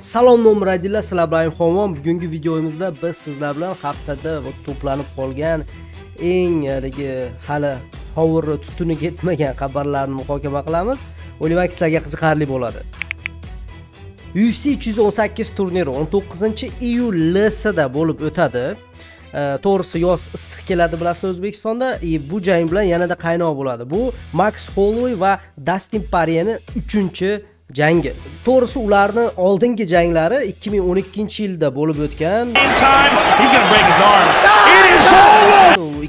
Salom nomradillar, sizlar bilan Xomon. Bugungi videomizda biz sizlar bilan haftada to'planib qolgan eng haligi hali hovuri tutuni ketmagan xabarlarni muhokama qilamiz. O'ylaymanki sizlarga qiziqarli bo'ladi. UFC 318 turniri 19-iyulda bo'lib o'tadi. To'g'risi yoz issiq keladi bilasiz O'zbekistonda. Bu jang bilan yanada qaynoq bo'ladi. Bu Max Holloway va Dustin Poirierning 3-jangi. To'g'risi ularni oldingi janglari 2012-yilda bo'lib o'tgan.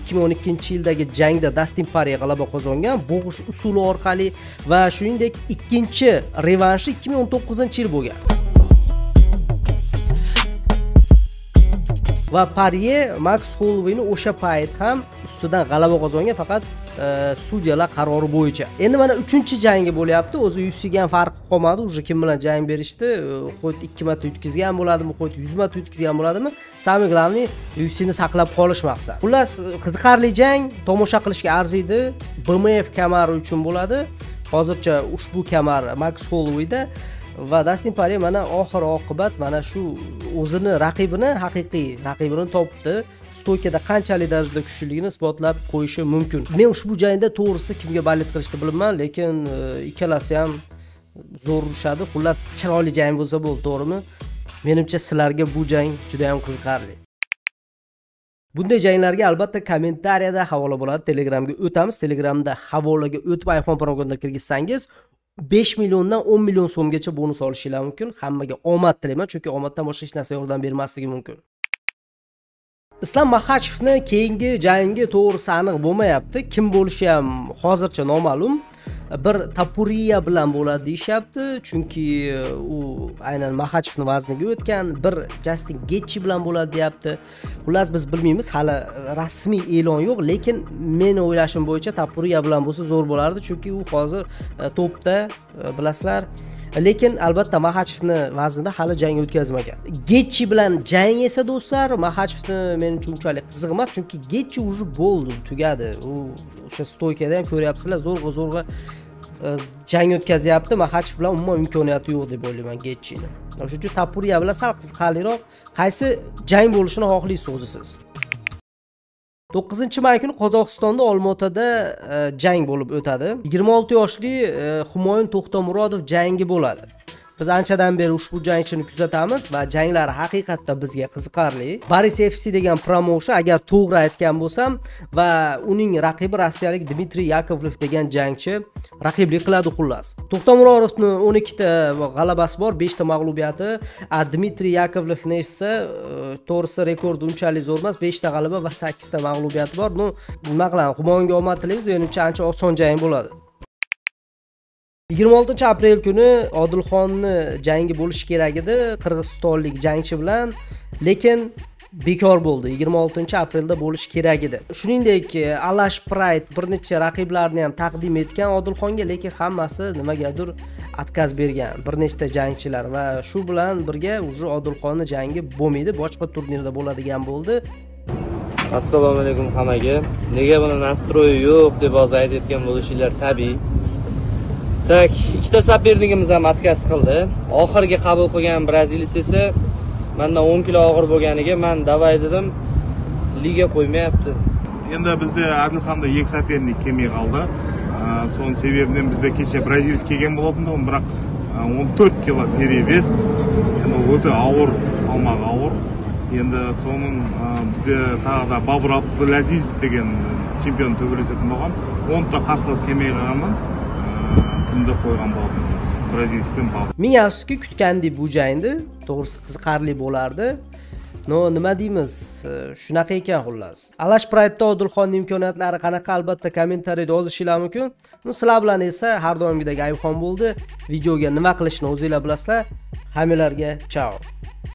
2012-yildagi jangda Dustin Poirier g'alaba qozongan bo'g'ish usuli orqali va shuningdek ikkinchi revanshi 2019-yil bo'lgan. Va Poirier Max Hollowayni o'sha payt ham ustidan g'alaba qozongan, faqat sudyalar qarori bo'yicha. Endi mana 3-jangi bo'lyapti. O'zi UFC ga ham farqi qolmadi. Уже kim bilan jang berishdi? Xo'p 2 marta yutqizgan bo'ladimi, xo'p 100 marta yutqizgan bo'ladimi? Самое главное UFC ni saqlab qolish maqsad. Xullas, qiziqarli jang, tomosha qilishga arziydi. BMF kamari uchun bo'ladi. Hozircha ushbu kamar Max Hollowayda va Dustin Poirier mana oxir oqibat mana shu o'zini raqibini, haqiqiy raqibini topdi. Stoykada qanchalik darajada kuchliligini isbotlab qo'yishi mumkin. Men ushbu jangda to'g'risi kimga balet qilishni bilmayman, lekin ikkalasi ham zo'r urushadi. Xullas, chiroyli jang bo'lsa bo'ldi, to'g'rimi? Menimcha sizlarga bu jang juda ham qiziqarli. Bunday janglarga albatta kommentariyada havola bo'ladi. Telegramga o'tamiz. Telegramda havolaga o'tib iPhone promokodini kirgizsangiz 5 milliondan 10 million so'mgacha bonus olishingiz mumkin. Hammaga omad tilayman, chunki omaddan boshqa hech narsa yordam bermasligi mumkin. Islom Maxachevni keyingi jangi to'g'risi aniq bo'lmayapti. Kim bo'lishi ham hozircha noma'lum. Bir Tapuriya bilan bo'ladi deyishyapti, chunki u aynan Maxachevni vazniga o'tgan. Bir Justin Gaethje bilan bo'ladi deyapti. Xullas biz bilmaymiz, hali rasmiy e'lon yo'q, lekin meni o'ylashim bo'yicha Tapuriya bilan bo'lsa zo'r bo'lardi, chunki u hozir topda, bilasizlar. Lekin albatta Maxachevni vaznida hali jang o'tkazmagan. Gaethje bilan jang esa do'stlar, Maxachevni menimcha unchalik qiziq emas, chunki Gaethje уже bo'ldi, tugadi. U o'sha stoykada ham ko'ryapsizlar, zo'rg'a jang o'tkazyapti. Maxachev bilan umuman imkoniyati yo'q deb o'ylayman Gaethjeni. O'sha uchun Tapuriya bilan sal qiziqarliroq. Qaysi jang bo'lishini xohlaysiz o'zi siz? 9-may kuni Qozog'istonda Olmaotada jang bo'lib o'tadi. 26 yoshli Humoyun To'xtamurodov jangi bo'ladi. Biz anchadan beri ushbu jangchini kuzatamiz va janglari haqiqatda bizga qiziqarli. Baris FC degan promotion, agar to'g'ri aytgan bo'lsam, va uning raqibi rossiyalik Dmitriy Yakovlev degan jangchi raqiblik qiladi xullas. To'xtamurodovning 12 ta g'alabasi bor, 5 ta mag'lubiyati. A Dmitriy Yakovlevni esa to'g'risi rekordi unchalik zo'r emas, 5 ta g'alaba va 8 ta mag'lubiyati bor. Ну, nima qilamiz? Humoyunga omad tilaymiz, menimcha ancha oson jang bo'ladi. 26-aprel kuni Odilxonni jangi bo'lishi kerak edi qirg'izistonlik jangchi bilan, lekin bekor bo'ldi. 26-aprelda bo'lishi kerak edi. Shuningdek, Alash Pride bir necha raqiblarni ham taqdim etgan Odilxonga, lekin hammasi nimagadir atkaz bergan bir nechta jangchilar va shu bilan birga уже Odilxonni jangi bo'lmaydi, boshqa turnirda bo'ladigan bo'ldi. Assalomu alaykum hammaga. Nega buni nastroyi yo'q deb hozir aytayotgan bo'lishinglar tabiiy. Tak, ikkita saperligimiz ham atkaz qildi. Oxirgi qabul qilgan braziliyasi esa mendan 10 kilo og'ir bo'lganiga men davay dedim, liga qo'ymayapti. Endi bizda Adilxanda 2 соперник kelmay qoldi. Соның себебінен bizda kecha бразилец kelgan болатын тұғын, бірақ 14 кило перевес, енді өте ауыр, салмағы ауыр. Енді соның бізде тағы да Бабур Абдулазизов деген чемпион төбелесетін болған. Оны да қарсылас келмей қалғаннан kimni qo'ygan болатынбыз, braziliyskdan Babur. Ming afsuski kutgandik bu jangni, to'g'risi qiziqarli bo'lardi. No, nima deymiz, shunaqa ekan xullas. Alash Pride'da Odilxonning imkoniyatlari qanaqa, albatta kommentariyada yozishingiz mumkin. No, sizlar bilan esa har doimgidek Ayubxon bo'ldi. Videoga nima qilishni o'zingizlar bilasizlar. Hammalarga chao.